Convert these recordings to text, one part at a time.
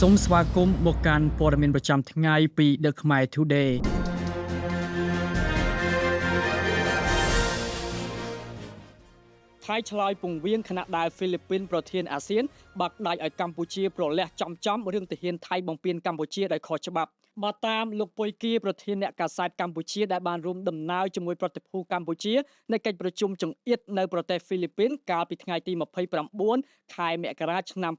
សូមស្វាគមន៍មកកាន់ព័ត៌មានប្រចាំថ្ងៃពី The Khmer Today ថៃឆ្លើយពង្វៀងខណៈដែលហ្វីលីពីនប្រធានអាស៊ានបាក់ដៃឲ្យកម្ពុជាប្រលះចំចំរឿងទាហានថៃបំពេញកម្ពុជាដោយខុសច្បាប់បើតាមលោកពុយគៀប្រធានអ្នកកាសែតកម្ពុជាដែលបានរួមដំណើរជាមួយប្រតិភូកម្ពុជានៅកិច្ចប្រជុំចង្អៀតនៅប្រទេសហ្វីលីពីនកាលពីថ្ងៃទី29ខែមករាឆ្នាំ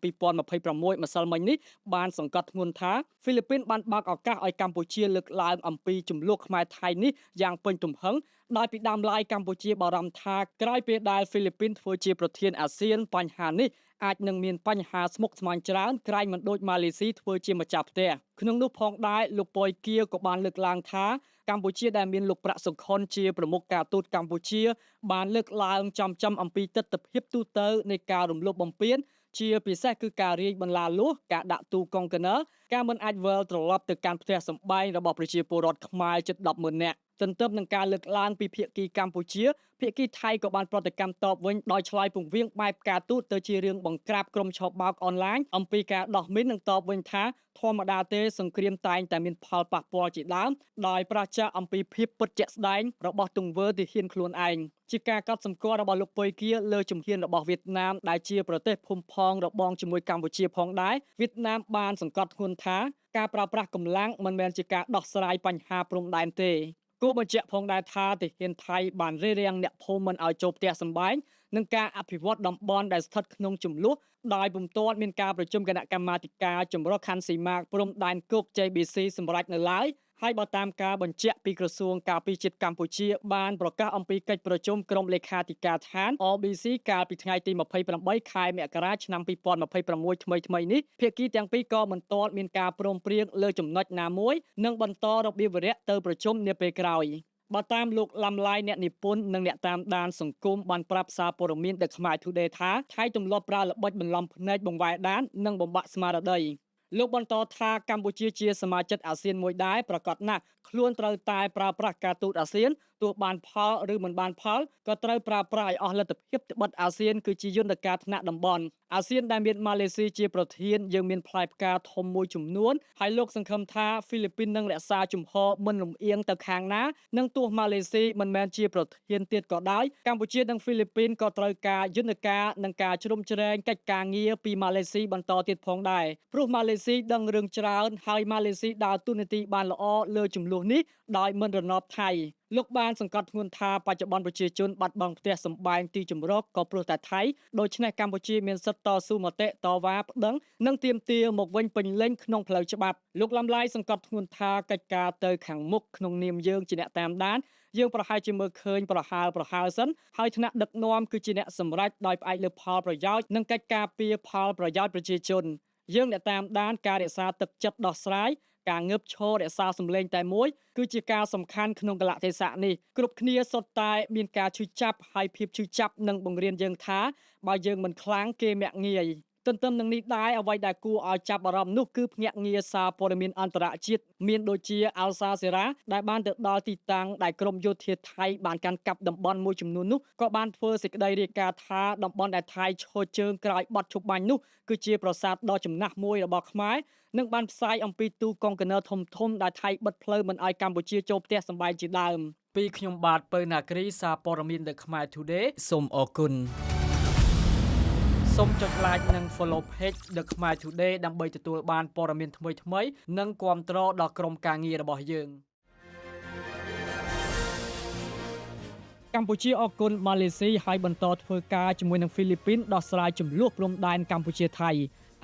2026ម្សិលមិញនេះបានសង្កត់ធ្ងន់ថាហ្វីលីពីនបានបើកឱកាសឲ្យកម្ពុជាលើកឡើងអំពីចំនួនខ្មែរថៃនេះយ៉ាងពេញទំហឹងដោយពីដើមឡើយកម្ពុជាបារម្ភថាក្រោយពេលដែលហ្វីលីពីនធ្វើជាប្រធានអាស៊ានបញ្ហានេះអាចនឹងមានបញ្ហាស្មុគស្មាញច្រើនក្រែងមិនដូចម៉ាឡេស៊ីធ្វើជាម្ចាស់ផ្ទះក្នុងនោះផងដែរលោកប៉ុយគៀក៏បានលើកឡើងថាកម្ពុជាដែលមានលោកប្រាក់សុខុនជាប្រមុខការទូតកម្ពុជាបានលើកឡើងចំចំអំពីទិដ្ឋភាពទូទៅនៃការរំលោភបំពានជាពិសេសគឺការរាយបន្លាលួសការដាក់ទូកុងតឺន័រការមិនអាចវិលត្រឡប់ទៅកាន់ផ្ទះសម្បែងរបស់ប្រជាពលរដ្ឋខ្មែរជិត100000នាក់ទន្ទឹមនឹងការលើកឡើងពីភាគីកម្ពុជាភាគីថៃក៏បានប្រតិកម្មតបវិញដោយឆ្លើយពង្វៀងបែបការទូតទៅជារឿងបង្ក្រាបក្រុមឆបោកអនឡាញអំពីការដោះមីននិងតបវិញថាធម្មតាទេសង្គ្រាមតែងតែមានផលប៉ះពាល់ជាដើមដោយប្រឆាចអំពីភាពពិតជាក់ស្ដែងរបស់ទង្វើទាហានខ្លួនឯងជាការកត់សម្គាល់របស់លោកពុយគៀលើជំហានរបស់វៀតណាមដែលជាប្រទេសភូមិផងរបងជាមួយកម្ពុជាផងដែរវៀតណាមបានសង្កត់ធ្ងន់ថាការប្រើប្រាស់កម្លាំងមិនមែនជាការដោះស្រាយបញ្ហាព្រំដែនទេគួរបញ្ជាក់ផងដែរថាទាហានថៃបានរារាំងអ្នកភូមិមិនឲ្យចូលផ្ទះសម្បែងនិងការអភិវឌ្ឍតំបន់ដែលស្ថិតក្នុងចំនួនដោយពុំទាន់មានការប្រជុំគណៈកម្មាធិការចម្រុះខណ្ឌសីមាព្រំដែនគោក JBC សម្រាប់នៅឡើយហើយបើតាមការបញ្ជាក់ពីក្រសួងការពារជាតិកម្ពុជាបានប្រកាសអំពីកិច្ចប្រជុំក្រុមលេខាធិការដ្ឋាន RBC កាលពីថ្ងៃទី28ខែមករាឆ្នាំ2026ថ្មីៗនេះភាគីទាំងពីរក៏មិនទាន់មានការព្រមព្រៀងលើចំណុចណាមួយនិងបន្តរបៀបវិរៈទៅប្រជុំនាពេលក្រោយបើតាមលោកឡាំឡាយអ្នកនិពន្ធនិងអ្នកតាមដានសង្គមបានប្រាប់សារព័ត៌មាន The Khmer Today ថាថៃទម្លាប់ប្រើល្បិចបន្លំភ្នែកបង្វែរដាននិងបំបាក់ស្មារតីលោកបន្តថាកម្ពុជាជាសមាជិកអាស៊ានមួយដែរប្រកាសណាស់ខ្លួនត្រូវតែប្រើប្រាស់ការទូតអាស៊ានទោះបានផលឬមិនបានផលក៏ត្រូវប្រើប្រាស់ឲ្យអស់លទ្ធភាពត្បិតអាស៊ានគឺជាយន្តការថ្នាក់តំបន់អាស៊ានដែលមានម៉ាឡេស៊ីជាប្រធានយើងមានផ្លែផ្កាធំមួយចំនួនហើយលោកសង្ឃឹមថាហ្វីលីពីននឹងរក្សាជំហរមិនលំអៀងទៅខាងណានិងទោះម៉ាឡេស៊ីមិនមែនជាប្រធានទៀតក៏ដោយកម្ពុជានិងហ្វីលីពីនក៏ត្រូវការយន្តការនិងការជ្រោមជ្រែងកិច្ចការងារពីម៉ាឡេស៊ីបន្តទៀតផងដែរព្រោះម៉ាឡេស៊ីដឹងរឿងច្រើនហើយម៉ាឡេស៊ីដើរតួនាទីបានល្អលើចំនួននេះដោយមិនរណបថៃលោកបានសង្កត់ធ្ងន់ថាបច្ចុប្បន្នប្រជាជនបាត់បង់ផ្ទះសម្បែងទីជម្រកក៏ព្រោះតែថៃដូច្នេះកម្ពុជាមានសិទ្ធិតស៊ូមតិតវ៉ាប្តឹងនិងទាមទារមកវិញពេញលេញក្នុងផ្លូវច្បាប់លោកឡាំឡាយសង្កត់ធ្ងន់ថាកិច្ចការទៅខាងមុខក្នុងនាមយើងជាអ្នកតាមដានយើងប្រហែលជាមើលឃើញប្រហើរសិនហើយថ្នាក់ដឹកនាំគឺជាអ្នកសម្រេចដោយផ្អែកលើផលប្រយោជន៍និងកិច្ចការពារផលប្រយោជន៍ប្រជាជនយើងអ្នកតាមដានការរក្សាទឹកចិត្តដោះស្រាយការងើបឈររក្សាសម្លេងតែមួយគឺជាការសំខាន់ក្នុងកលៈទេសៈនេះគ្រប់គ្នាសុទ្ធតែមានការឈឺចាប់ហើយភាពឈឺចាប់នឹងបង្រៀនយើងថាបើយើងមិនខ្លាំងគេមាក់ងាយទន្ទឹមនឹងនេះដែរអ្វីដែលគួរឲ្យចាប់អារម្មណ៍នោះគឺភ្នាក់ងារសារព័ត៌មានអន្តរជាតិមានដូចជាអាល់សាសេរ៉ាដែលបានទៅដល់ទីតាំងដែលក្រមយោធាថៃបានកាន់កាប់តំបន់មួយចំនួននោះក៏បានធ្វើសេចក្តីរាយការណ៍ថាតំបន់ដែលថៃឈរជើងក្រោយបទឈប់បាញ់នោះគឺជាប្រាសាទដ៏ចំណាស់មួយរបស់ខ្មែរនិងបានផ្សាយអំពីទូកុងតឺន័រធំៗដែលថៃបិទផ្លូវមិនឲ្យកម្ពុជាចូលផ្ទះសម្បែងជាដើមពីខ្ញុំបាទពៅណាគ្រីសារព័ត៌មាន The Khmer Today សូមអរគុណសូមចុច like និង follow page The Khmer Today ដើម្បីទទួលបានព័ត៌មានថ្មីៗនិងគាំទ្រដល់ក្រុមការងាររបស់យើងកម្ពុជាអរគុណម៉ាឡេស៊ីហើយបន្តធ្វើការជាមួយនឹងហ្វីលីពីនដោះស្រាយចំនួនព្រំដែនកម្ពុជាថៃ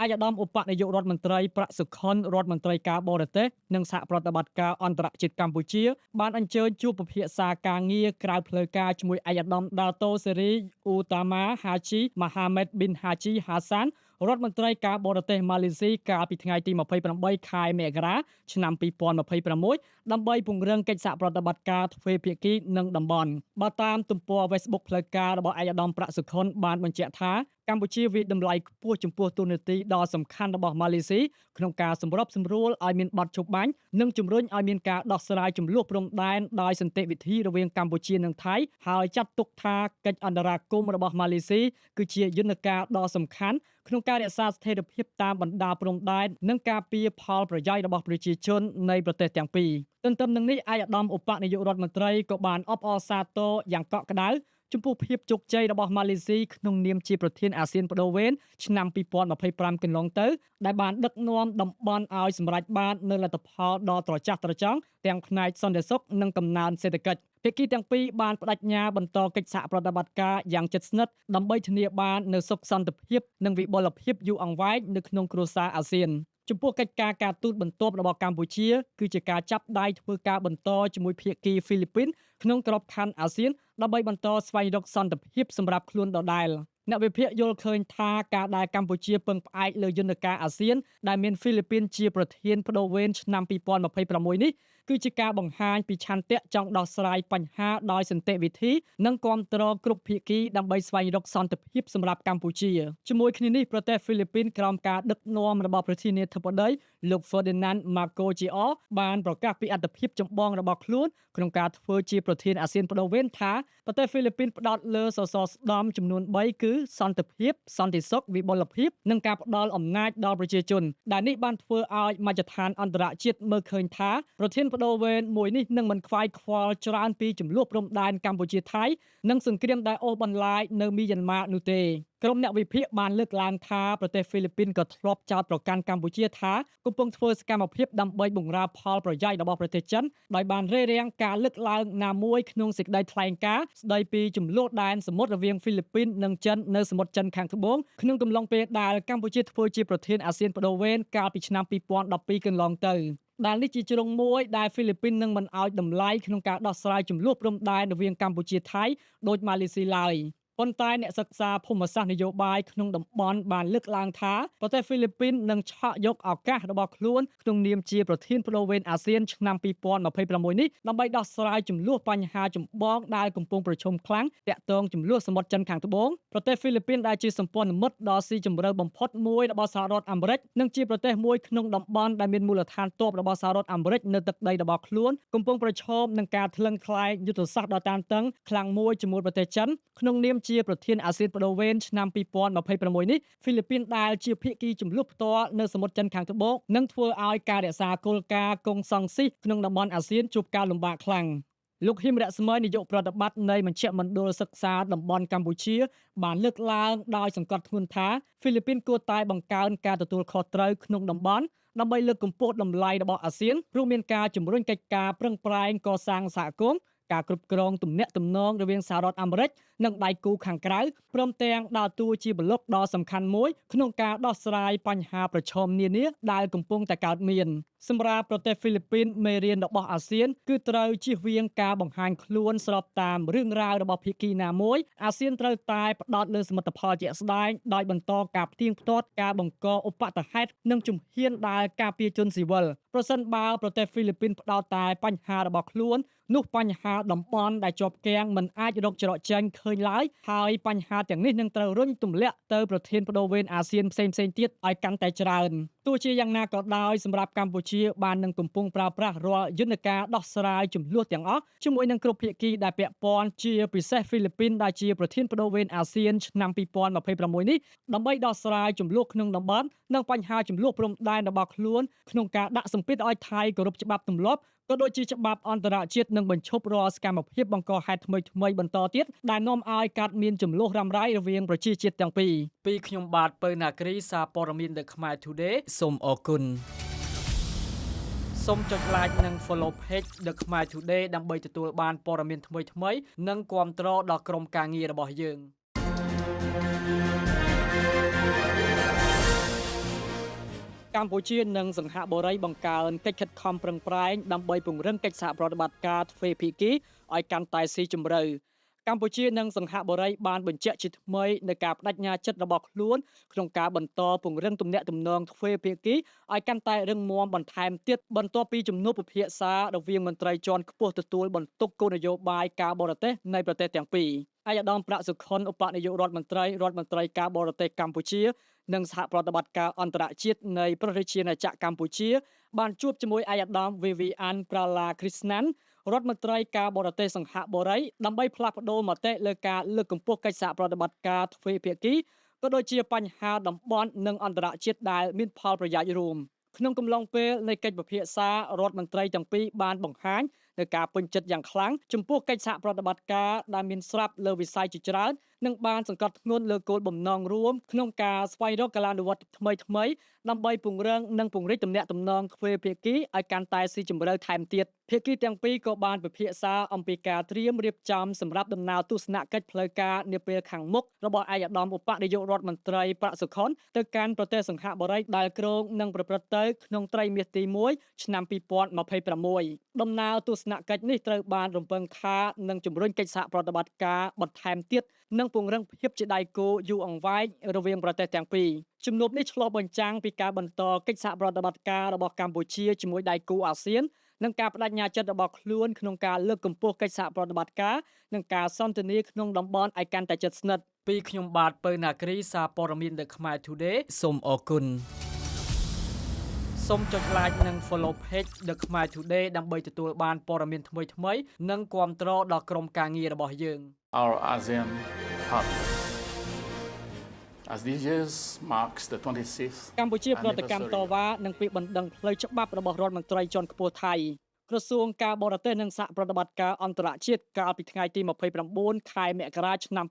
ឯកឧត្តមឧបនាយករដ្ឋមន្ត្រីប្រាក់សុខុនរដ្ឋមន្ត្រីការបរទេសនិងសហប្រតិបត្តិការអន្តរជាតិកម្ពុជាបានអញ្ជើញជួបពិភាក្សាការងារក្រៅផ្លូវការជាមួយឯកឧត្តមដាតូសេរីអ៊ូតាម៉ាហាជីម៉ាហាម៉េតប៊ីនហាជីហាសានរដ្ឋមន្ត្រីការបរទេសម៉ាឡេស៊ីកាលពីថ្ងៃទី28ខែមករាឆ្នាំ2026ដើម្បីពង្រឹងកិច្ចសហប្រតិបត្តិការទ្វេភាគីនិងតំបន់បើតាមទំព័រ Facebook ផ្លូវការរបស់ឯកឧត្តមប្រាក់សុខុនបានបញ្ជាក់ថាកម្ពុជាវាយតម្លៃខ្ពស់ចំពោះតួនាទីដ៏សំខាន់របស់ម៉ាឡេស៊ីក្នុងការសម្របសម្រួលឲ្យមានបទឈប់បាញ់និងជំរុញឲ្យមានការដោះស្រាយជម្លោះព្រំដែនដោយសន្តិវិធីរវាងកម្ពុជានិងថៃហើយចាត់ទុកថាកិច្ចអន្តរាគមន៍របស់ម៉ាឡេស៊ីគឺជាយន្តការដ៏សំខាន់ ក្នុងការរក្សាស្ថិរភាពតាមបណ្ដាព្រំដែននិងការពារផលប្រយោជន៍របស់ប្រជាជននៃប្រទេសទាំងពីរ។ ទន្ទឹមនឹងនេះ ឯកឧត្តមឧបនាយករដ្ឋមន្ត្រីក៏បានអបអរសាទរយ៉ាងកក់ក្ដៅចំពោះភាពជោគជ័យរបស់ម៉ាឡេស៊ីក្នុងនាមជាប្រធានអាស៊ានប្ដូរវេនឆ្នាំ2025កន្លងទៅ ដែលបានដឹកនាំតំបន់ឲ្យសម្រេចបាននូវលទ្ធផលដ៏ត្រចះត្រចង់ទាំងផ្នែកសន្តិសុខនិងកំណើនសេដ្ឋកិច្ច។ ភាគីទាំងពីរបានប្តេជ្ញាបន្តកិច្ចសហប្រតិបត្តិការយ៉ាងជិតស្និទ្ធដើម្បីធានាបាននូវសុខសន្តិភាពនិងវិបុលភាពយូរអង្វែងនៅក្នុងគ្រួសារអាស៊ាន។ ចំពោះកិច្ចការការទូតបន្ទាប់របស់កម្ពុជា គឺជាការចាប់ដៃធ្វើការបន្តជាមួយភាគីហ្វីលីពីនក្នុងក្របខ័ណ្ឌអាស៊ាន ដើម្បីបន្តស្វែងរកសន្តិភាពសម្រាប់ខ្លួនដដែល។ អ្នកវិភាគយល់ឃើញថា ការដែលកម្ពុជាពឹងផ្អែកលើយន្តការអាស៊ានដែលមានហ្វីលីពីនជាប្រធានប្ដូរវេនឆ្នាំ2026នេះ គឺជាការបង្ហាញពីឆន្ទៈចង់ដោះស្រាយបញ្ហាដោយសន្តិវិធីនិងគាំទ្រគ្រប់ភាគីដើម្បីស្វែងរកសន្តិភាពសម្រាប់កម្ពុជា។ ជាមួយគ្នានេះ ប្រទេសហ្វីលីពីនក្រោមការដឹកនាំរបស់ប្រធានាធិបតីលោក Ferdinand Marcos Jr. បានប្រកាសពីអត្ថិភាពចម្បងរបស់ខ្លួនក្នុងការធ្វើជាប្រធានអាស៊ានប្ដូរវេនថា ប្រទេសហ្វីលីពីនផ្ដោតលើសសរស្តម្ភចំនួន3 គឺសន្តិភាព សន្តិសុខ វិបុលភាព និងការផ្ដល់អំណាចដល់ប្រជាជន ដែលនេះបានធ្វើឲ្យមជ្ឈដ្ឋានអន្តរជាតិមើលឃើញថា ប្រធានប្ដូរវេនមួយនេះនឹងមិនខ្វាយខ្វល់ច្រើនពីជម្លោះព្រំដែនកម្ពុជាថៃ និងសង្គ្រាមដែលអូសបន្លាយនៅមីយ៉ាន់ម៉ានោះទេ។ ក្រុមអ្នកវិភាគបានលើកឡើងថា ប្រទេសហ្វីលីពីនក៏ធ្លាប់ចោទប្រកាន់កម្ពុជាថាកំពុងធ្វើសកម្មភាពដើម្បីបម្រើផលប្រយោជន៍របស់ប្រទេសចិន ដោយបានរារាំងការលើកឡើងណាមួយក្នុងសេចក្តីថ្លែងការណ៍ស្តីពីជម្លោះដែនសមុទ្ររវាងហ្វីលីពីននិងចិននៅសមុទ្រចិនខាងត្បូង ក្នុងកំឡុងពេលដែលកម្ពុជាធ្វើជាប្រធានអាស៊ានប្ដូរវេនកាលពីឆ្នាំ2012កន្លងទៅ ដែលនេះជាជ្រុងមួយដែលហ្វីលីពីននឹងមិនឲ្យតម្លៃក្នុងការដោះស្រាយជម្លោះព្រំដែនរវាងកម្ពុជាថៃដោយម៉ាឡេស៊ីឡើយ។ ប៉ុន្តែអ្នកសិក្សាភូមិសាស្ត្រនយោបាយក្នុងតំបន់បានលើកឡើងថា ប្រទេសហ្វីលីពីននឹងឆក់យកឱកាសរបស់ខ្លួនក្នុងនាមជាប្រធានប្ដូរវេនអាស៊ានឆ្នាំ2026នេះ ដើម្បីដោះស្រាយជម្លោះបញ្ហាចម្បងដែលកំពុងប្រឈមខ្លាំងទាក់ទងជម្លោះសមុទ្រចិនខាងត្បូង។ ប្រទេសហ្វីលីពីនដែលជាសម្ព័ន្ធមិត្តដ៏ស៊ីជម្រៅបំផុតមួយរបស់សហរដ្ឋអាមេរិក និងជាប្រទេសមួយក្នុងតំបន់ដែលមានមូលដ្ឋានទ័ពរបស់សហរដ្ឋអាមេរិកនៅទឹកដីរបស់ខ្លួន កំពុងប្រឈមនឹងការថ្លឹងថ្លែងយុទ្ធសាស្ត្រដ៏តានតឹងខ្លាំងមួយជាមួយប្រទេសចិនក្នុងនាមជាប្រធានអាស៊ានប្ដូរវេនឆ្នាំ2026នេះ។ ហ្វីលីពីនដែលជាភាគីជម្លោះផ្ទាល់នៅសមុទ្រចិនខាងត្បូង នឹងធ្វើឲ្យការរក្សាគោលការណ៍កុងសង់ស៊ីសក្នុងតំបន់អាស៊ានជួបការលំបាកខ្លាំង។ លោកហ៊ីមរស្មី នាយកប្រតិបត្តិនៃមជ្ឈមណ្ឌលសិក្សាតំបន់កម្ពុជា បានលើកឡើងដោយសង្កត់ធ្ងន់ថា ហ្វីលីពីនគួរតែបង្កើនការទទួលខុសត្រូវក្នុងតំបន់ដើម្បីលើកកម្ពស់តម្លៃរបស់អាស៊ាន រួមមានការជំរុញកិច្ចការប្រឹងប្រែងកសាងសហគមន៍ ការគ្រប់គ្រងទំនាក់ទំនងរវាងសហរដ្ឋអាមេរិកនិងដៃគូខាងក្រៅ ព្រមទាំងដើរតួជាប្លុកដ៏សំខាន់មួយក្នុងការដោះស្រាយបញ្ហាប្រឈមនានាដែលកំពុងតែកើតមាន។ សម្រាប់ប្រទេសហ្វីលីពីន មេរៀនរបស់អាស៊ានគឺត្រូវជៀសវាងការបង្ហាញខ្លួនស្របតាមរឿងរ៉ាវរបស់ភាគីណាមួយ។ អាស៊ានត្រូវតែផ្ដោតលើសមិទ្ធផលជាក់ស្ដែង ដោយបន្តការផ្ទៀងផ្ទាត់ការបង្កឧបទ្ទហេតុនិងជំហានដែលការពារជនស៊ីវិល។ ប្រសិនបើប្រទេសហ្វីលីពីនផ្ដោតតែបញ្ហារបស់ខ្លួន នោះបញ្ហាតំបន់ដែលជាប់គាំងមិនអាចរកច្រកចេញឃើញឡើយ ហើយបញ្ហាទាំងនេះនឹងត្រូវរុញទម្លាក់ទៅប្រធានប្ដូរវេនអាស៊ានផ្សេងៗទៀតឲ្យកាន់តែច្រើន។ ទោះជាយ៉ាងណាក៏ដោយ សម្រាប់កម្ពុជាបាននឹងកំពុងប្រើប្រាស់រាល់យន្តការដោះស្រាយជម្លោះទាំងអស់ជាមួយនឹងគ្រប់ភាគីដែលពាក់ព័ន្ធ ជាពិសេសហ្វីលីពីនដែលជាប្រធានប្ដូរវេនអាស៊ានឆ្នាំ2026នេះ ដើម្បីដោះស្រាយជម្លោះក្នុងតំបន់និងបញ្ហាជម្លោះព្រំដែនរបស់ខ្លួន ក្នុងការដាក់សម្ពាធឲ្យថៃគោរពច្បាប់ទម្លាប់ក៏ដូចជាច្បាប់អន្តរជាតិ និងបញ្ឈប់រាល់សកម្មភាពបង្កហេតុថ្មីៗបន្តទៀតដែលនាំឲ្យកើតមានជម្លោះរ៉ាំរ៉ៃរវាងប្រជាជាតិទាំងពីរ។ ពីខ្ញុំបាទពៅណាគ្រី សារព័ត៌មាន The Khmer Today សូមអរគុណ។ សូមចុច like និង follow page The Khmer Today ដើម្បីទទួលបានព័ត៌មានថ្មីៗនិងគាំទ្រដល់ក្រុមការងាររបស់យើង។ កម្ពុជានិងសង្ហបុរីបង្កើនកិច្ចខិតខំប្រឹងប្រែងដើម្បីពង្រឹងកិច្ចសហប្រតិបត្តិការទ្វេភាគីឲ្យកាន់តែស៊ីជម្រៅ។ កម្ពុជានិងសង្ហបុរីបានបញ្ជាក់ជាថ្មីនូវការប្តេជ្ញាចិត្តរបស់ខ្លួនក្នុងការបន្តពង្រឹងទំនាក់ទំនងទ្វេភាគីឲ្យកាន់តែរឹងមាំបន្ថែមទៀត បន្ទាប់ពីជំនួបពិភាក្សារវាងមន្ត្រីជាន់ខ្ពស់ទទួលបន្ទុកគោលនយោបាយការបរទេសនៃប្រទេសទាំងពីរ។ ឯកឧត្តមប្រាក់សុខុន ឧបនាយករដ្ឋមន្ត្រី រដ្ឋមន្ត្រីការបរទេសកម្ពុជា និងសហប្រតិបត្តិការអន្តរជាតិនៃព្រះរាជាណាចក្រកម្ពុជា បានជួបជាមួយឯកឧត្តមវីវីអាន ប្រាឡាគ្រីស្ណាន់ រដ្ឋមន្ត្រីការបរទេសសង្ហបុរី ដើម្បីផ្លាស់ប្ដូរមតិលើការលើកកម្ពស់កិច្ចសហប្រតិបត្តិការទ្វេភាគី ក៏ដូចជាបញ្ហាតំបន់និងអន្តរជាតិដែលមានផលប្រយោជន៍រួមក្នុងកំឡុងពេលនៃកិច្ចពិភាក្សារដ្ឋមន្ត្រីទាំងពីរបានបង្ហាញនូវការពេញចិត្តយ៉ាងខ្លាំងចំពោះកិច្ចសហប្រតិបត្តិការដែលមានស្រាប់លើវិស័យជាច្រើននិងបានសង្កត់ធ្ងន់លើគោលបំណងរួមក្នុងការស្វែងរកកាលានុវត្តន៍ថ្មីៗដើម្បីពង្រឹងនិងពង្រីកទំនាក់ទំនងទ្វេភាគីឲ្យកាន់តែស៊ីជម្រៅថែមទៀតភាគីទាំងពីរក៏បានពិភាក្សាអំពីការត្រៀមរៀបចំសម្រាប់ដំណើរទស្សនកិច្ចផ្លូវការនាពេលខាងមុខរបស់ឯកឧត្តមឧបនាយករដ្ឋមន្ត្រីប្រាក់សុខុនទៅកាន់ប្រទេសសិង្ហបុរីដែលគ្រោងនឹងប្រព្រឹត្តទៅក្នុងត្រីមាសទី1ឆ្នាំ2026ដំណើរទស្សនកិច្ចនេះត្រូវបានរំពឹងថានឹងជំរុញកិច្ចសហប្រតិបត្តិការបន្ថែមទៀតនិងពង្រឹងភាពជាដៃគូយូរអង្វែងរវាងប្រទេសទាំងពីរជំនួបនេះឆ្លុះបញ្ចាំងពីការបន្តកិច្ចសហប្រតិបត្តិការរបស់កម្ពុជាជាមួយដៃគូអាស៊ាននិងការបដិញ្ញាចិត្តរបស់ខ្លួនក្នុងការលើកកម្ពស់កិច្ចសហប្រតិបត្តិការនិងការសន្ទនាក្នុងតំបន់ឲ្យកាន់តែជិតស្និទ្ធពីខ្ញុំបាទពៅណាគ្រីសារព័ត៌មាន The Khmer Today សូមអរគុណសូមចុច like និង follow page The Khmer Today ដើម្បីទទួលបានព័ត៌មានថ្មីៗនិងគាំទ្រដល់ក្រុមការងាររបស់យើង Our ASEAN partners. As this year marks the 26th កម្ពុជាប្រតិកម្មតវ៉ានឹងពាក្យបណ្ដឹងផ្លូវច្បាប់របស់រដ្ឋមន្ត្រីជាន់ខ្ពស់ថៃក្រសួងការបរទេសនិងសហប្រតិបត្តិការអន្តរជាតិកាលពីថ្ងៃទី29ខែមករាឆ្នាំ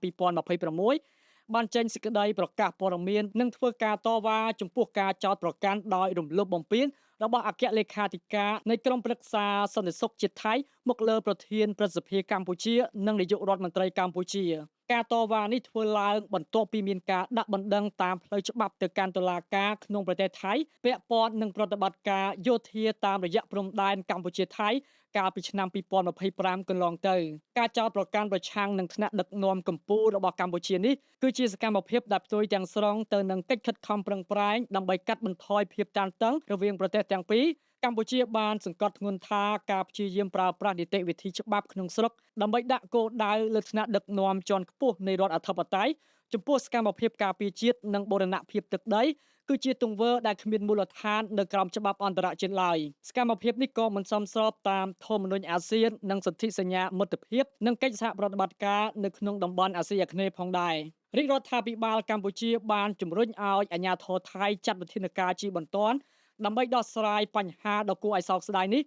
2026បានចេញសេចក្តីប្រកាសព័ត៌មាននិងធ្វើការតវ៉ាចំពោះការចោទប្រកាន់ដោយរំលោភបំពានរបស់អគ្គលេខាធិការនៃក្រុមប្រឹក្សាសន្តិសុខជាតិថៃមកលើប្រធានព្រឹទ្ធសភាកម្ពុជានិងនាយករដ្ឋមន្ត្រីកម្ពុជាការតវ៉ានេះធ្វើឡើងបន្ទាប់ពីមានការដាក់បណ្ដឹងតាមផ្លូវច្បាប់ទៅកាន់តុលាការក្នុងប្រទេសថៃពាក់ព័ន្ធនឹងប្រតិបត្តិការយោធាតាមរយៈព្រំដែនកម្ពុជាថៃកាលពីឆ្នាំ2025កន្លងទៅការចោទប្រកាន់ប្រឆាំងនឹងថ្នាក់ដឹកនាំកម្ពុជារបស់កម្ពុជានេះគឺជាសកម្មភាពដែលផ្ទុយទាំងស្រុងទៅនឹងកិច្ចខិតខំប្រឹងប្រែងដើម្បីកាត់បន្ថយភាពតានតឹងរវាងប្រទេសទាំងពីរកម្ពុជាបានសង្កត់ធ្ងន់ថាការព្យាយាមប្រើប្រាស់នីតិវិធីច្បាប់ក្នុងស្រុកដើម្បីដាក់គោលដៅលើថ្នាក់ដឹកនាំជាន់ខ្ពស់នៃរដ្ឋអធិបតេយ្យចំពោះសកម្មភាពការពារជាតិនិងបូរណភាពទឹកដីគឺជាទង្វើដែលគ្មានមូលដ្ឋាននៅក្រោមច្បាប់អន្តរជាតិឡើយសកម្មភាពនេះក៏មិនសមស្របតាមធម្មនុញ្ញអាស៊ាននិងសន្ធិសញ្ញាមិត្តភាពនិងកិច្ចសហប្រតិបត្តិការនៅក្នុងតំបន់អាស៊ីអាគ្នេយ៍ផងដែររាជរដ្ឋាភិបាលកម្ពុជាបានជំរុញឲ្យអាជ្ញាធរថៃចាត់វិធានការជាបន្ទាន់ដើម្បីដោះស្រាយបញ្ហាដ៏គួរឲ្យសោកស្ដាយនេះ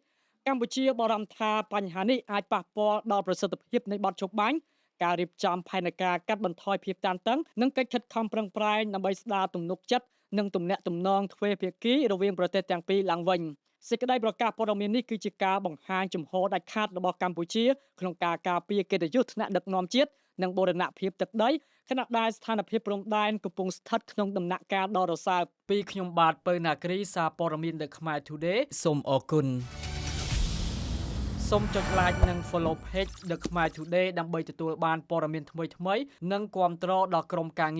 កម្ពុជាបារម្ភថាបញ្ហានេះអាចប៉ះពាល់ដល់ប្រសិទ្ធភាពនៃបទឈប់បាញ់ការរៀបចំផែនការកាត់បន្ថយភាពតានតឹងនិងកិច្ចខិតខំប្រឹងប្រែងដើម្បីស្ដារទំនុកចិត្តនិងទំនាក់ទំនងទ្វេភាគីរវាងប្រទេសទាំងពីរឡើងវិញសេចក្តីប្រកាសព័ត៌មាននេះគឺជាការបង្ហាញជំហរដាច់ខាតរបស់កម្ពុជាក្នុងការការពារកិត្តិយសថ្នាក់ដឹកនាំជាតិនិងបូរណភាពទឹកដីខណៈដែលស្ថានភាពព្រំដែនកំពុងស្ថិតក្នុងដំណាក់កាលដ៏រសើបពីខ្ញុំបាទពៅណាគ្រីសារព័ត៌មាន The Khmer Today សូមអរគុណសូមចុច like និង follow page The Khmer Today ដើម្បីទទួលបានព័ត៌មានថ្មីៗនិងគាំទ្រដល់ក្រុមការងារ